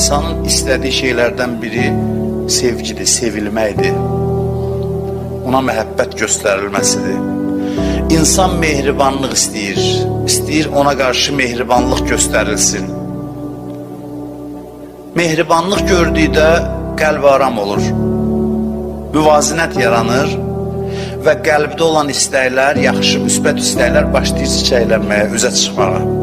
İnsanın istədiyi şeylərdən biri sevgidir, sevilməkdir. Ona məhəbbət göstərilməsidir. İnsan mehribanlıq istəyir. İstəyir ona qarşı mehribanlıq göstərilsin. Mehribanlıq gördükdə qəlb aram olur. Müvazinət yaranır və qəlbdə olan istəklər, yaxşı, müsbət istəklər başlayır çiçəklənməyə, üzə çıxmağa.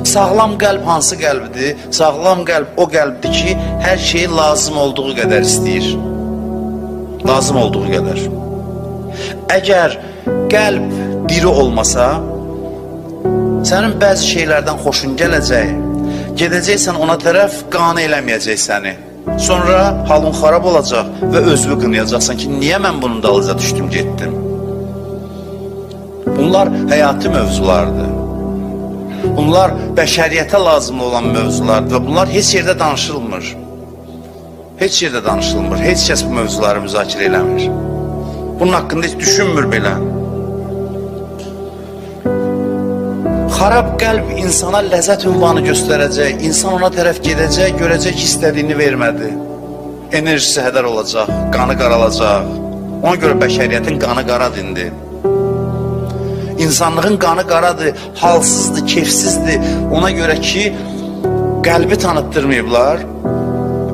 Sağlam qəlb hansı qəlbdir? Sağlam qəlb o qəlbdir ki, hər şeyi lazım olduğu qədər istəyir. Lazım olduğu qədər. Əgər qəlb diri olmasa, sənin bəzi şeylərdən xoşun gələcək, gedəcəksən ona tərəf, qane eləməyəcək səni. Sonra halın xarab olacaq və özünü qınayacaqsan ki, niyə mən bunun dalınca düşdüm, getdim? Bunlar həyati mövzulardır. Bunlar bəşəriyyətə lazımlı olan mövzulardır və bunlar heç yerdə danışılmır. Heç yerdə danışılmır. Heç kəs bu mövzuları müzakirə eləmir. Bunun haqqında heç düşünmür belə. Xarab qəlb insana ləzzət ünvanı göstərəcək, insan ona tərəf gedəcək, görəcək ki, istədiyini vermədi. Enerjisi hədər olacaq, qanı qaralacaq. Ona görə bəşəriyyətin qanı qaradır indi. İnsanlığın qanı qaradır, halsızdır, kefsizdir. Ona görə ki, qəlbi tanıtdırmayıblar.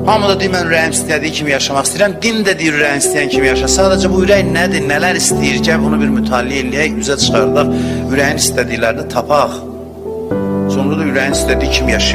Hamı da deyir, mən ürəyim istədiyi kimi yaşamaq istəyirəm. Din də deyir, ürəyin istəyən kimi yaşa. Sadəcə bu ürək nədir, nələr istəyir? Gəl bunu bir mütaliə eləyək, üzə çıxardaq, ürəyin istədiklərini tapaq. Sonra da ürəyin istədiyi kimi yaşayaq.